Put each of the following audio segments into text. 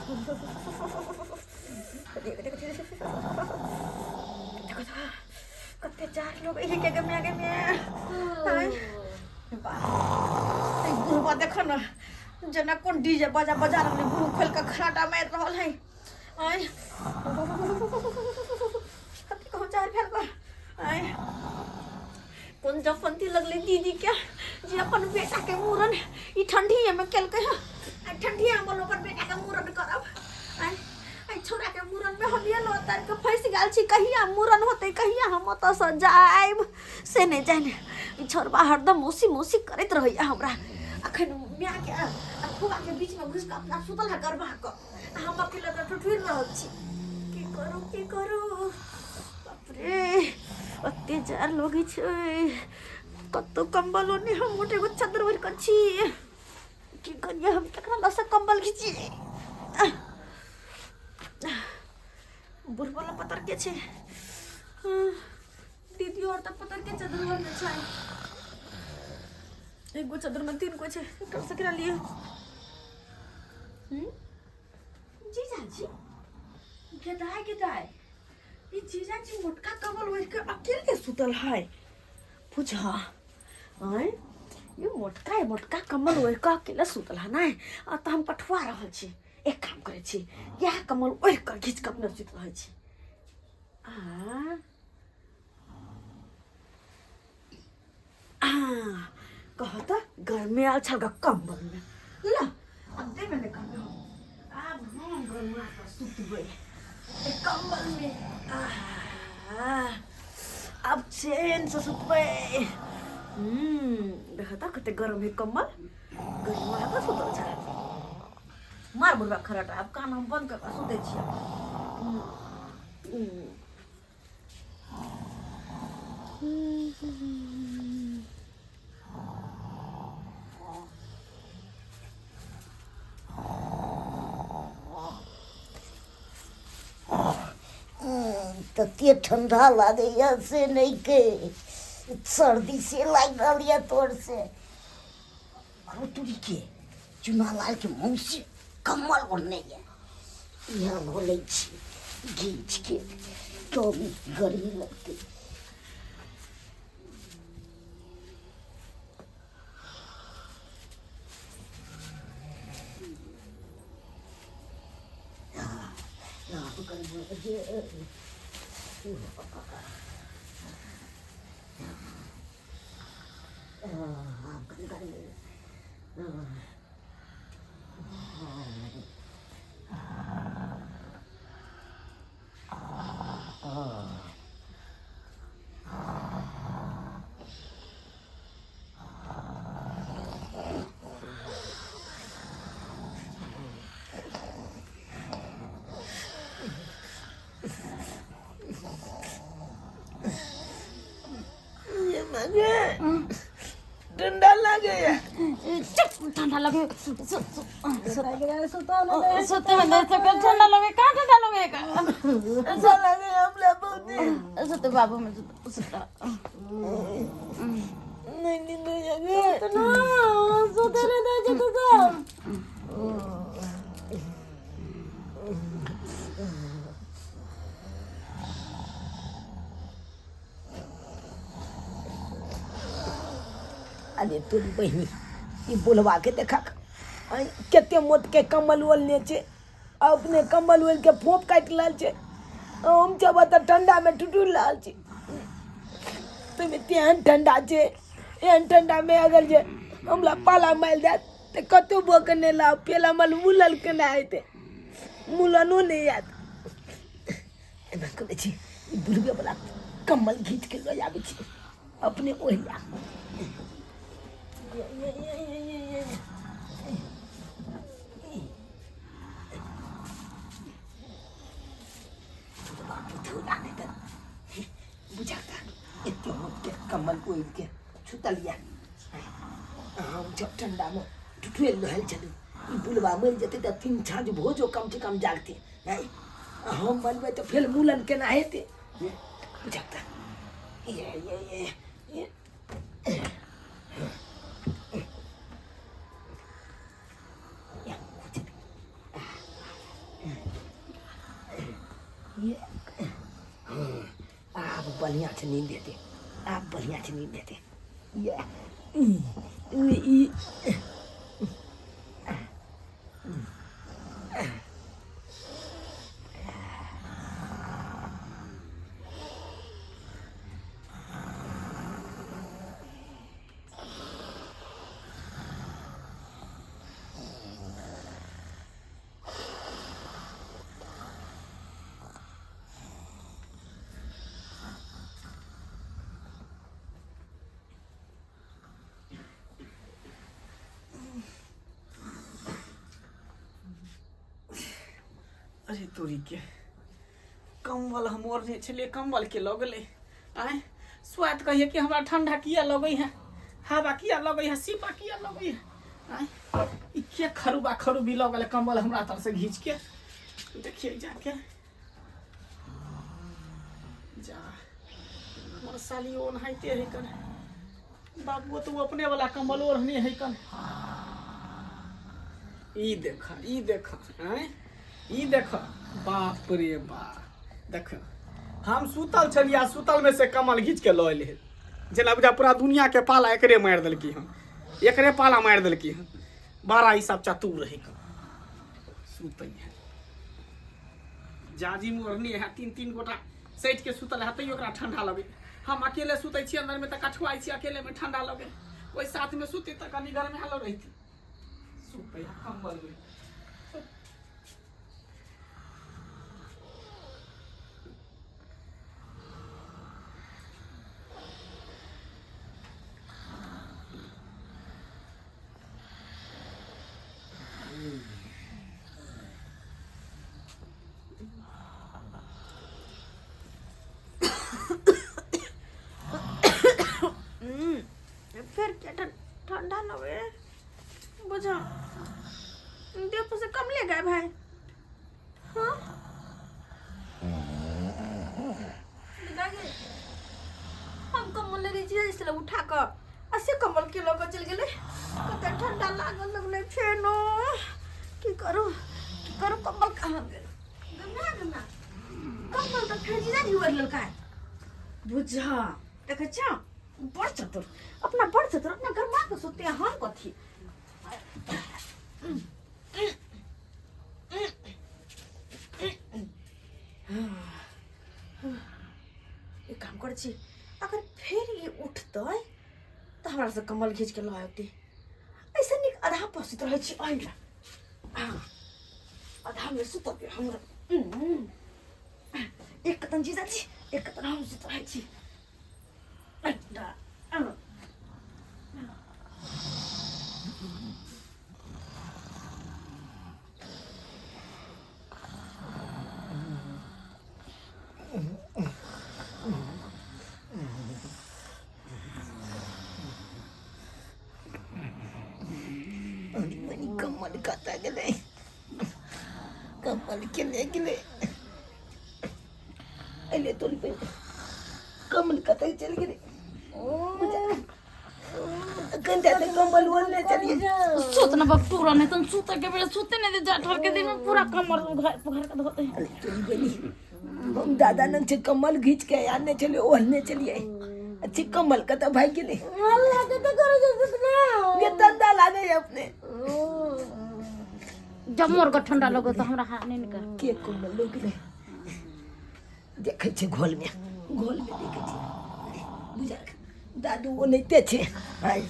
देखो तो कते चार लोग एही के गमे गमे आय बाप ई बुढ़बा देखो न जेना कोन डीजे बजा बजा रहल मुंह खोल के खराटा मारि रहल है आय कते कहूँ चार भेल बा आय कोन जफंती लगले दीदी के जे अपन बेटा के मूड़न ई ठंडीए में केलकै हँ आ ठंडीए में बोलो अपन बेटा के मूड़न करब आय एहि छौड़ा के मूड़न में हम एलहुँ तर के फँसि गेल छी कहिया मूड़न होतै कहिया हम ओतऽसँ जायब से नहि जानि ई छौड़बा हरदम मौसी मौसी करैत रहैया हमरा अखन मायके आ फुआके बीचमे घुसि कऽ अपना सुतल है गरबा कऽ आ हम अकेले तऽ ठुठुरि रहल छी की करू की करू बाप रे ओते जाड़ लगै छै कतहु कम्बलो नहि हम गोटे एगो चद्दर ओढ़ि कऽ छी की करियै हम केकरा लग से कम्बल घिचियै बुढ़बो लग पतर के छै दीदी और तऽ पतर के चदर ओढ़ने छै एगो चदर में तीन गो छै एकरा से केना लिअ जीजाजी गेदाय गेदाय ई जीजाजी मोटका कम्बल ओढ़ि के अकेले सुतल है बुझा आँय ई मोटका मोटका कम्बल ओढ़ि कऽ अकेले सुतल है नहि आ तऽ हम पठुआ रहल छी एक काम करै छी इएह कम्बल ओढ़ि कऽ घीच कऽ अपने सुति रहै छी आ आ कह तऽ गर्मी आयल छल गऽ कम्बलमे ल आब देबै ने कहबै हम आब हम गरमा कऽ सुतबै एहि कम्बलमे आहा आब चैनसँ सुतबै देख तऽ कते गरम है कम्बल गरमा कऽ सुतल छै मार बुढ़बा खराटा आब कान हम बंद कऽ कऽ सुतै छियै तते ठंडा लागैया से नहि के सर्दी से लागि रहल यऽ तोर से अरे तुरी के चुनालाल के मौसी कम्बल ओढ़ने यऽ इएह लऽ लै छी घीच के तब गर्मी लगतै ठंडा लागैया ठंडा लगे सुते में दर्द कर ठंडा लगे कहाँ ठंडा लगे ठंडा लागे हमरा बहुत सुते बाबू में सुते नहीं नींद होइया ना सुते रे दे जतो तो अरे तोरी बहिनी ई बुढ़वा के देखक आँय कते मोटके कम्बल ओढ़ने छै अपने कम्बल ओढ़ि के फोप काटि रहल छै हम जब तऽ ठंडा मे टुटुर रहल छी ताहिमे तेहन ठंडा छै एहन ठंडा मे अगर जे हमरा पाला मारि देत तऽ कतहु भऽ कऽ नहि लाउ पेला मल मुलल केना हेतै मुलनो नहि आयत एना करै छी ई बुढ़बेवला कम्बल घीच के लऽ आबै छी अपने ओढ़ि लाब बुझाता एते मोटके कम्बल ओढ़ि के सुतल यऽ हम जब ठंडा में ठुठुएल रहल छलहुँ ई बुढ़बा मरि जेतै तऽ तीन छाँझ भोजो कमसँ कम जागतै नहि हम मरबै तऽ फेर मूलन केना हेतै बुझाता ये ये ये ये ये आब बढ़िआँ छै नींद हेतै, आब बढ़िआँ छै नींद हेतै। ये ई ई अरे तोरी के कम्बल हम ओढ़ने छलियै, कम्बल के लऽ गेलै। आँय स्वाद कहिए कि हमरा ठंडा किया लगै है, हवा किया लगै है, सीपा किया लगै है। आँय ई के खरुबा खरुबी लऽ गेलै कम्बल हमरा तर से घीच के। देखिए जाके जा हमर साली ओनाहिते है कन, बाबू तो अपने वाला कम्बल ओढ़ने है कन। ई देख, ई देख, आँय ई देख, बाप रे बाप, देख हम सुतल छलियै आ सुतल में से कमल घीच के लऽ एलै, जेना बुझा पूरा दुनिया के पाला एकरे मारि देलकी हन, एकरे पाला मारि देलकी हन। बड़ा ई सब चतुर है कन, सुतै है जाजिम ओढ़ने है, तीन तीन गोटा सटि के सुतल है तैयो ओकरा ठंडा लगे। हम अकेले सुतै छियै अंदर में तऽ कठुआइ छियै, अकेले में ठंडा लगे, ओहि साथ में सुतै तऽ कनि गरमायल रहितै। सुतै है कम्बल में। फिर क्या ठंडा लगे बुझा देह से कम ले गए भाई। हाँ हम कम्बल ले रही इसलिए उठा कर ऐसे कम्बल के लग चल गेलै, कते ठंडा लागल लगलै। फेनो की करू की करू, कम्बल कहाँ गेल? गंगा गंगा कम्बल तऽ फेर जीजाजी ओढ़ि लेलकै। बुझा देखै छियै बड़ चतुर, अपना बड़ चतुर, अपना गरमा के सुते हम कथी। एक काम करै छी, अगर फेर ई उठतै तऽ हमरा से कम्बल घीच के लऽ अयतै, ऐसे नीक आधा पर सुति रहै छी। अहिला आधा में सुतबै हमरा। एक कतन जीजाजी, एक कतन हम सुति रहै छी। बनी कम्बल कतऽ गेलै? कम्बल के ले गेलै? अइले तोरी बहिन, कम्बल कतऽ चलि गेलै? अखन जाते कम्बल ओढ़ने चलिए। सुत ना बाप पूरा नहीं तुम सुते के बेरे सुते नहीं दे जाठर के दिन में पूरा कमर उघार पुघार के धोते हैं। अरे तोरी बहिन, हम दादा नंग छै कम्बल घीच के आनने छलियै, ओढ़ने छलियै। अच्छी कम्बल कतऽ भागि गेलै? ये ठंडा लागे है अपने। जब मोर के ठंडा लगे तो हमरा हाथ नहीं निकल। के कम्बल लऽ गेलै? देखै छै घोलमे, घोलमे देखै छै। बुझल दादू ओनाहिते छै। आँय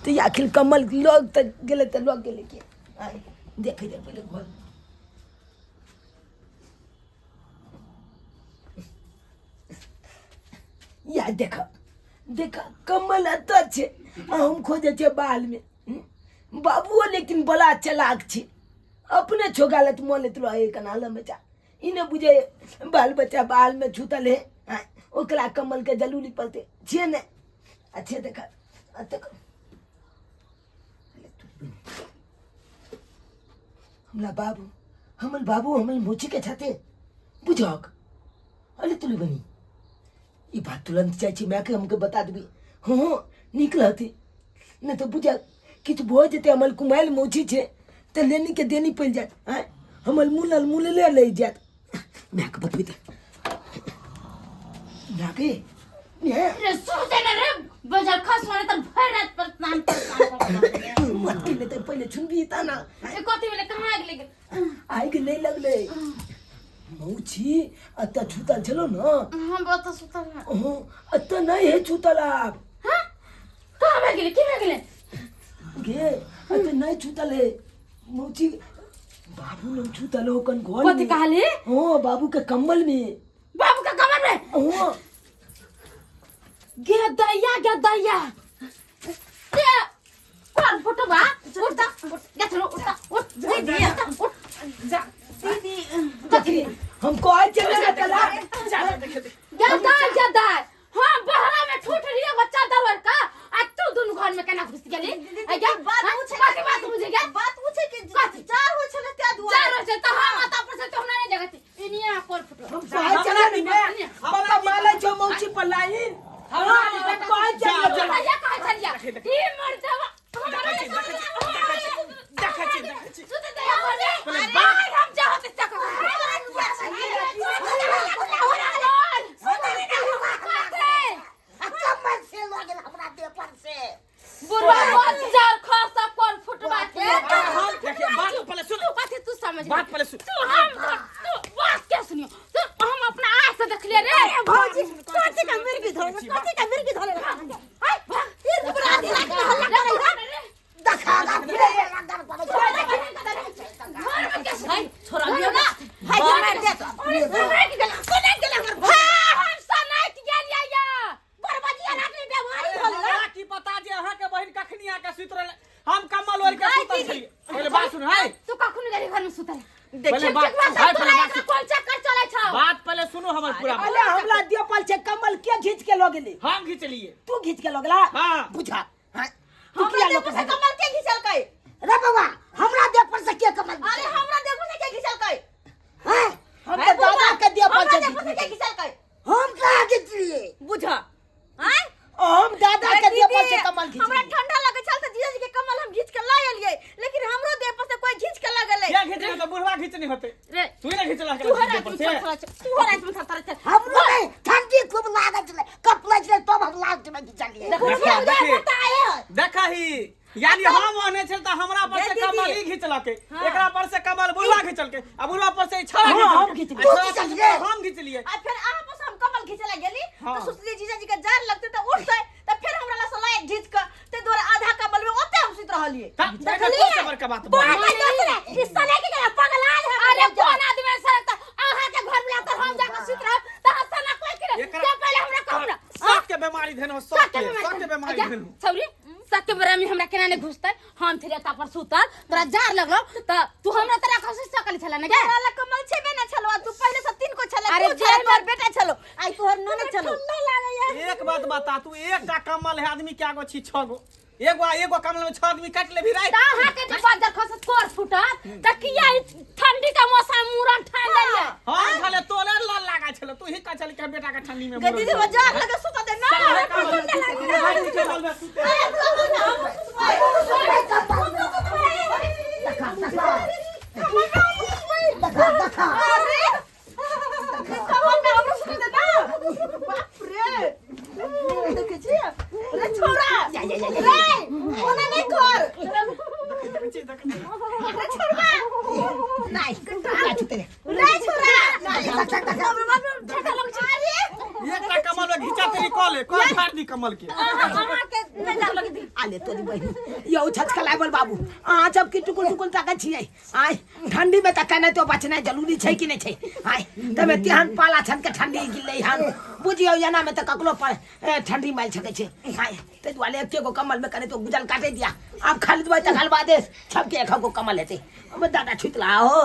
तऽ आखिर कम्बल लऽ तऽ गेलै तऽ लऽ गेलै के? आँय देखै छै पहिले घोल। या देख देख कम्बल एतऽ छै आ हम खोजै छियै बालमे। बाबुओ लेकिन बड़ा चलाक छै, अपने छोगालत मोलैत रहै कनाल में जा। ई नहि बुझे बाल बच्चा बाल में छूतल है, आँय, ओकरा कम्बल के जरूरी पड़तै छियै नहि। अच्छे देख देख हमरा बाबू, हमर बाबू हमर मोची के छाते बुझक। अरे तुली बनी ई बात तुरंत जाइ छी मायके, हमके बता देबी। हँ हँ नीक रहती, नहि तऽ बुझक किछु भऽ जेतै। हमर कुमारि मौसी छै तऽ लेनी के देनी पड़ि जायत। आँय हमर मुलल मुलले रहि जायत। मायके बतबी तऽ जाके ने रे सुते न रे बजर खस मारे त भर रात परेशान परेशान कऽ के रख देले। मत के तो पहले छुनबी ता ना ए कथी भेलै कहाँ गेलै आइ के नहीं लगले मौची अत छुतल छलो न हम बहुत सुतल है ओहो अत नहीं है छुतल आप हाँ कहाँ भए गेलै की भए गेलै गे अत नहीं छुतल है मौची बाबू लोग छुतल हो कन घर कथी में कहली हो बाबू के कम्बल में बाबू के कमर में हो गे दैया गे दैया ते कोन फोटो बा उठ जा उठ जा चलो उठ जा उठ दीदी उठ जा दीदी देखी हम कहै छलियै ने तला गे दाय गे दाय हम बहरा में ठूठ रही है बच्चा दरवर का आ तू दुनू घर में केना घुस गेली दीदी आ गे बात हाँ? पूछे कथी बात बुझे गे बात पूछे के चार हो छले त्या दुआरे चार हो त हम आता पर से तो हमरा नहीं जगत इनिया कोन फोटो हम कहै छलियै ने पापा मालै छौ मौची पर लाइन हाँ, हम कहै छलियै जा, जा। भैया कहै छलिया ई मर जावा देखै छी, देखै छी, देखै छी, देखै छी। सुते दे अरे हम चाहत तक आ कम्बल से लऽ गेल हमरा देह पर से बुढ़वा बच्चा खसा कोन फुटवा के हम देखिए बात पहले सुन तू कथी तू समझ बात पहले सुन तू हम तू बात क्या सुनियो तू हम अपना आँख से देखलिए रे भौजी कथी का मिर्गी धरे कथी का मिर्गी धरे हाय भाग फिर पूरा आधी रात में हल्ला करै है देखा ना पूरे लंदन पर घर में कैसे भाई छोरा लियो ना भाई के मार दे अरे सुनाई के गेला सुनाई गेला हमर हां हम सुनाई के गेलियै या बर्बादिया रात में बीमारी होल हमरा की पता जे अहाँ के बहिन कखनी आके सुति रहलै हम कम्बल ओढ़ि के सुतल छलियै पहिले बात सुन है तू कखन गेली घर में सुतल पहिले देखिए बात तोरा है पहिले बात एकरा कोन चक्कर चलै छौ बात पहिले सुनू हमर पूरा बात। अरे हमरा दिया पल छै कम्बल के घीच के लऽ गेली हम घिचलियै तू घीच के लऽ गेला हाँ। बुझा हाँ, तू हमरा किया देह लऽ पर के से भागल? कमल के घिचलकै रे बौआ हमरा देह पर से के कमल अरे हमरा देह पर से के घिचलकै हैं? हम तऽ दादा के दिया पल हमरा छै देह पर से के घिचलकै हम कहाँ घिचलियै बुझ आय हम दादा के दिया पल छै कम्बल घीच हमरा ठंडा लगे छल त जीजाजी के कमल हम घीच के ला एलियै लेकिन हमरो देह पर से कोई घीच के ला गेलै किया घिचले तऽ बुढ़वा घिचनी होतै रे तू ने घिचला तू हर रात में थरथरा तू हर रात में थरथरा चल हमरो नहीं ठंडी खूब लागल छलै कपलै छलै तब हम लास्ट में घिचलियै देखिए, देखिए। बताए देखही यानी हम ओने छल तऽ हमरा पर से दीदी। कमल ई घिचलकै एकरा पर से कमल बुढ़वा घिचलकै आ बुढ़वा पर से ई छड़ा हाँ, हम घिचलकै घिचलियै। आ छड़ा तू घिचलियै। हम घिचलियै आ फिर अहाँ पर से हम कमल घीचे ला गेली हाँ। तो सोचलियै जीजाजी के जार लगते त उठते त फिर हमरा ला सलाय घीच के ते दुआरे आधा कमल में ओते हम सुत रहलियै तऽ देखलियै कोन बड़का बात बात बोलली। दोसरे हिस्सा लेके गेला पगला है अरे कोन आदमी सर त अहाँ के घर में आकर हम जाके सुत रहब त हंसा ना कोई के एकरा- से पहले हमरा कहू ना सबके बीमारी धेन हो सबके सबके बीमारी धेन हो छौरी सबके बीमारी हमरा केना नहीं घुसतै हम थिरे ता पर सुतल तोरा जार लगलो त तू हमरा तोरा खसि सकल छला ने गे तोरा ला कमल छेबे ना छलो आ तू पहले से तीन को छले अरे तू छले जे तोहर बेटा छलो आई तोहर ननद छलो ठंडा लागैया एक बात बता तू एकटा कमल है आदमी क्या गो छी छह गो एगो एगो कमल में छह आदमी काट ले भी रात त अहाँ के जे बाजर खसत कोर फुटत त किया ई ठंडी के मौसम मुरन ठान देलियै हम खाले तोले लाल लागा छल तू ही कह छल के बेटा के ठंडी में गे दीदी वो जार लगे सुता दे ना चल, हे कमल, कमल में सुते। अरे कमल ना हम सुतबै देखा देखा देखा देखा अरे कमल में हमरो सुते दे ना बाप रे देखे छी रे छोरा रे ओना नहीं कर देखै छी, देखै छी। रे छोरा नहीं ना छुते रे रे छोरा हमरो बाप रे ठंडा लगे छै अरे एकटा कमल में घिचा तेरी कॉल कॉल फाड़ दी कमल के अहाँ के नहीं जाग लगे दी आले तोरी बहिनी यौ छचकलाबल बाबू अहाँ सब की टुकुर टुकुर ताकै छियै आय ठंडी में तऽ केनाहितो बचनाइ जरूरी छै कि नहि छै आय तमे तेहन पाला छन के ठंडी गिरलै हन बुझियौ एना में तऽ ककरो पर ठंडी मारि सकै छै आय ताहि दुआरे एके गो कमल में कने तो गुजल काटे दिया आब खरीदबै तकर बादे सबके एक गो कमल हेतै हमर दादा छुतला हो।